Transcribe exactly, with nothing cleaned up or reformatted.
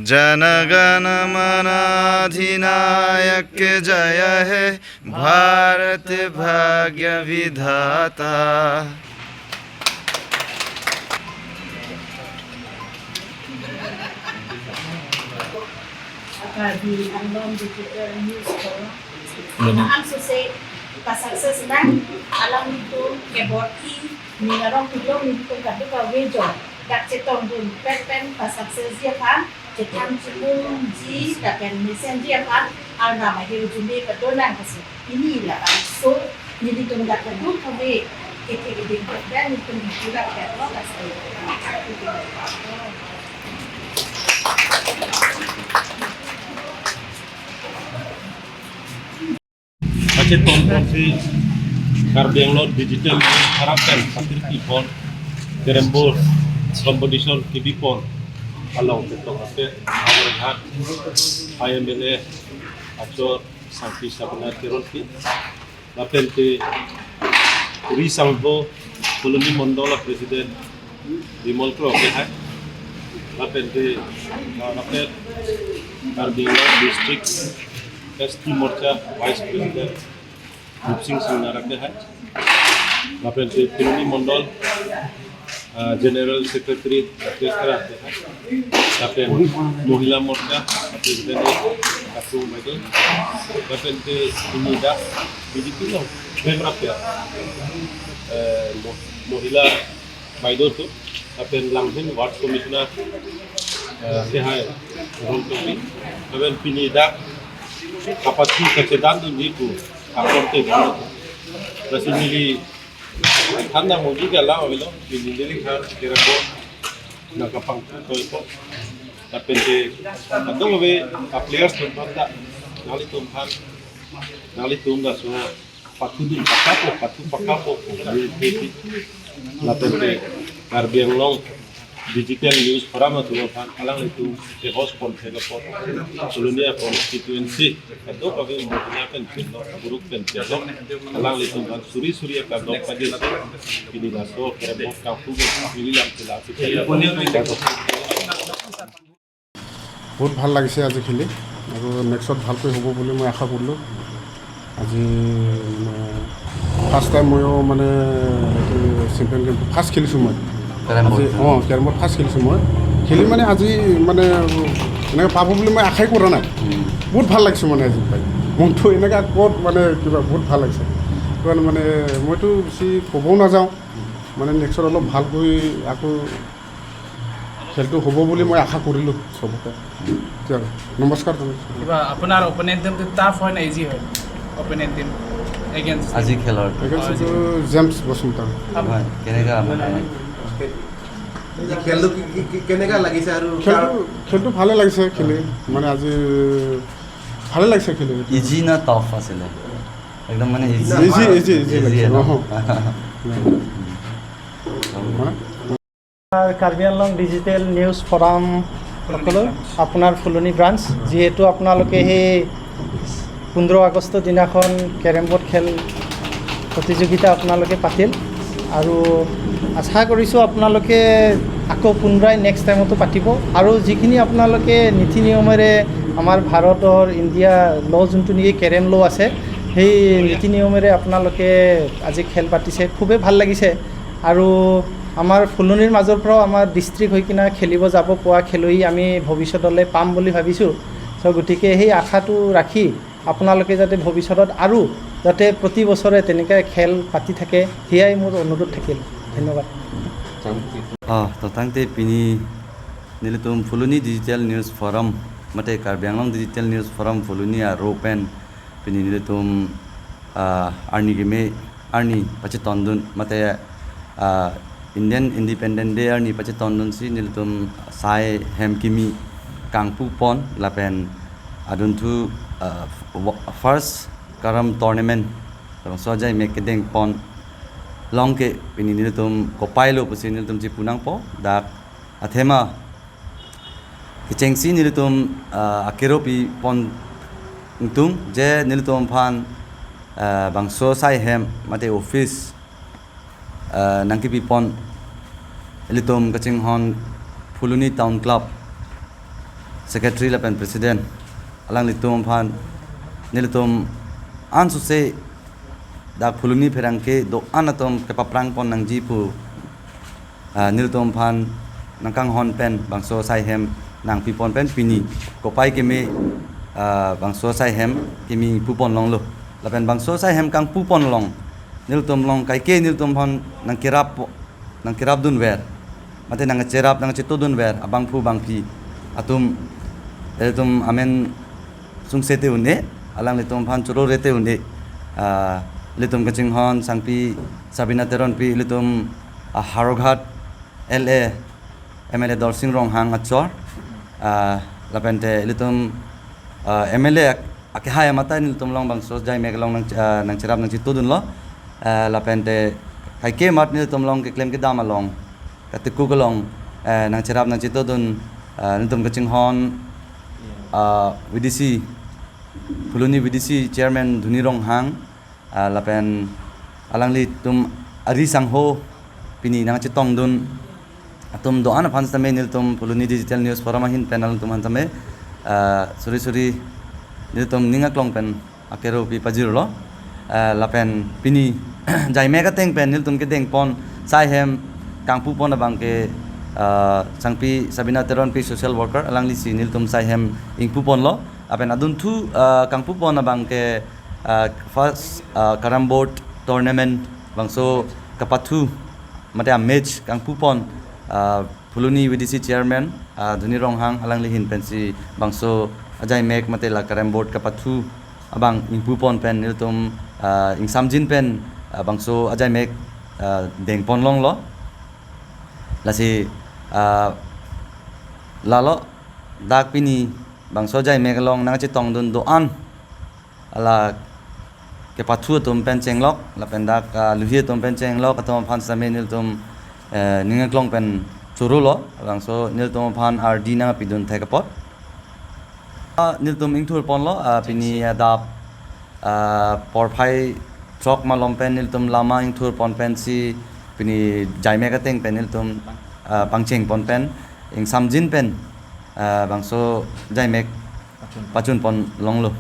जनगण मन अधिनायक जय हे भारत भाग्य विधाता। Karbi Anglong Digital News Forum. Ang success, pa-success nang, alanglitum kebor-i, ning arong kedong nelitum kadokave ajo dak chetongdun pen pen pa-success ji aphan chethang chimungji lapen mesenji aphan Arnam ahirjume padonang kasi. Pini labangso nelitum dak kadokave kethe keding pen nelitum dikulak dak lo kasi. Pachetong ponsi Karbi Anglong Digital News Forum pen patirki pon, carrom board competition kebi pon along chetong ate Awarhat I M L A achor Sangpi Sabina Teronpi, lapen te Ri Sangho Phuloni Mondol a President Bimal Kro ke hai. Lapen te, ah, lapen Karbi Anglong District S T Morcha Vice President Rupsing Singnar ke hai. Lapen te Phuloni Mondol, ah, General Secretary Rakesh Kra ke hai. Lapen Mohila Morcha President Katung Michael. Lapen te ini dak B J P lo member apa? Eh, mo-, Mohila Baido tu, lapen Langhin Ward Commissioner, eh, ke hai, Ron Tokbi, lapen pini dak kapathu kachedandun ji pu, akor te bang. Lasi neli than nangji ke alam avelo, pini neli khan carrom board nangkapangthu toipo, lapen te kadokave a players atum aphan ta, nanglitum aphan, nanglitum laso pathudun pakapo, pathu pakapo, pu neli thepi. Lapen te Karbi Anglong Digital News Forum atum aphan alanglitum ke host pon thek apot Phuloni a constituency kadokave Mohila pen chelo, group pen chelo, alanglitum aphan suri suri akardom pajirsi pini laso carrom board kangpu ke neli lam chela. বহুত ভাল লাগিছে আজি খেলি, আৰু নেক্সটত ভালকৈ হ'ব বুলি মই আশা কৰিলোঁ। আজি মানে ফাৰ্ষ্ট টাইম ময়ো মানে এইটো চেম্পিয়ন গেমটো ফাৰ্ষ্ট খেলিছোঁ মই। কেৰম আজি, বৰ্ড। অ, কেৰম বৰ্ড ফাৰ্ষ্ট খেলিছোঁ মই। খেলি মানে আজি মানে এনেকৈ পাব বুলি মই আশাই কৰা নাই। উম। বহুত ভাল লাগিছে মানে আজি পাই। মনটো এনেকুৱা ক'ত মানে কিবা বহুত ভাল লাগিছে। সেইটো কাৰণে মানে মইতো বেছি ক'বও নাযাওঁ, মানে নেক্সটত অলপ ভালকৈ আকৌ খেলটো হ'ব বুলি মই আশা কৰিলোঁ চবকে। এতিয়া নমস্কাৰ জনাইছোঁ। কিবা আপোনাৰ অপনেণ্ট টিমটো টাফ হয় নে ইজি হয়? অপনেণ্ট টিম এগেইনষ্ট আজি খেলৰ। এগেইনষ্ট এইটো জেমছ বসুমতাৰী। হয়, কেনেকা মানে? এই খেলটো কি, কি, কি, কেনেকা লাগিছে আৰু খেলটো, তাৰ খেলটো ভালে লাগিছে খেলি, মানে আজি ভালে লাগিছে খেলি। ইজি না টাফ আছিলে? একদম মানে easy. Easy, easy, easy easy লাগিছে। ন? অহ। মানে কাৰ্বি আংলং ডিজিটেল নিউজ ফৰাম সকলো, আপোনাৰ ফুলনি ব্ৰাঞ্চ, যিহেতু আপোনালোকে সেই পোন্ধৰ আগষ্ট দিনাখন কেৰম বৰ্ড খেল প্ৰতিযোগিতা আপোনালোকে পাতিল, আৰু আশা কৰিছোঁ আপোনালোকে আকৌ পুনৰাই নেক্সট টাইমতো পাতিব। আৰু যিখিনি আপোনালোকে নীতি নিয়মেৰে আমাৰ ভাৰতৰ, ইণ্ডিয়া ল যোনটো নেকি কেৰম ল আছে, সেই নীতি নিয়মেৰে আপোনালোকে আজি খেল পাতিছে, খুবেই ভাল লাগিছে। আৰু আমাৰ ফুলনিৰ মাজৰ পৰাও আমাৰ ডিষ্ট্ৰিক্ট হৈ কিনে খেলিব যাব পৰা খেলুৱৈ আমি ভৱিষ্যতলৈ পাম বুলি ভাবিছোঁ। চ' গতিকে সেই আশাটো ৰাখি আপোনালোকে যাতে ভৱিষ্যতত আৰু যাতে প্ৰতি বছৰে তেনেকৈ খেল পাতি থাকে, সেয়াই মোৰ অনুৰোধ থাকিল। ধন্যবাদ। Oh, to tangte pini nelitum Phuloni Digital News Forum, mate Karbi Anglong Digital News Forum Phuloni aro pen pini nelitum, ah, arni keme, arni pachetondun, mate, ah, Indian Independent Day arni pachetondunsi nelitum sai hem kimi kangpu pon lapen adunthu, ah, wa-, first carrom tournament, labangso ajai mek kedeng pon longke pini nelitum kopai lo pusi nelitum chipu nangpo, dak athema kechengsi nelitum, ah, akero pi pon ingtung, je nelitum aphan, ah, bangso sai hem mate office, ah, nangkepi pon, ilitum kachinghon Phuloni Town Club, Secretary lapen President, alanglitum aphan nelitum ansose dak Phuloni pherangke do-an atum kepaphrang pon nangji pu, ah, nelitum aphan nangkanghon pen bangso asai hem nangpi pon pen pini kopai keme, ah, bangso asai hem kimi pu pon longlo. Lapen bangso asai hem kangpu pon along nelitum along kaike nelitum aphan nangkerap po, nangkerap dunver, mate nangcherap nangcheto dunver abangphu bangphi atum, ilitum amen sungse te un-e, alanglitum aphan choro re te un-e, ah, ilitum kachinghon sangpi Sabina Teronpi, ilitum, ah, Howraghat L A, M L A Dorsing Ronghang achor, ah, lapente ilitum, ah, M L A ak-, akehai amata nelitum along bangso ajaimek along nang, ah, nangcherap nangcheto dunlo, ah, lapente kaike amat nelitum along keklem kedam along, katikuk along, eh, nangcherap nangcheto dun, ah, nelitum kachinghon, ah, V D C, Phuloni V D C Chairman Dhoni Ronghang, ah, lapen alanglitum ari sangho pini nangchetong dun atum do-an aphan sitame nelitum Phuloni Digital News Forum ahin pen alanglitum aphan sitame, ah, suri suri nelitum ning aklong pen akero pi pajirlo. Ah, lapen pini ajaimek ateng pen nelitum kedeng pon asai hem kangpu pon abangke, ah, sangpi Sabina Teronpi social worker alanglisi nelitum asai hem ingpu ponlo. Lapen adunthu, ah, kangpu pon abangke, ah, first, ah, carrom board tournament bangso kapathu mate amatch kangpu pon, ah, Phuloni V D C Chairman, ah, Dhoni Ronghang alangli ahin pensi bangso ajaimek mate la carrom board kapathu abang ingpu pon pen nelitum, ah, ingsamjin pen, ah, bangso ajaimek, ah, deng pon longlo. Lasi, ah, lalo dak pini bangso ajaimek along nangchetong dun do-an, ala kepathu atum pen chenglok, lapen dak, ah, luhi atum pen chenglok atum aphan sitame nelitum, eh, ning aklong pen chorolo, labangso nelitum aphan ardi nangpi dun thek apot. Ah, nelitum ingthur ponlo, ah, pini adap, ah, porphai throk malom pen nelitum lama ingthur pon pensi pini ajaimek ateng pen nelitum, ah, pangcheng pon pen ingsamjin pen, ah, bangso ajaimek pachun pon longlo.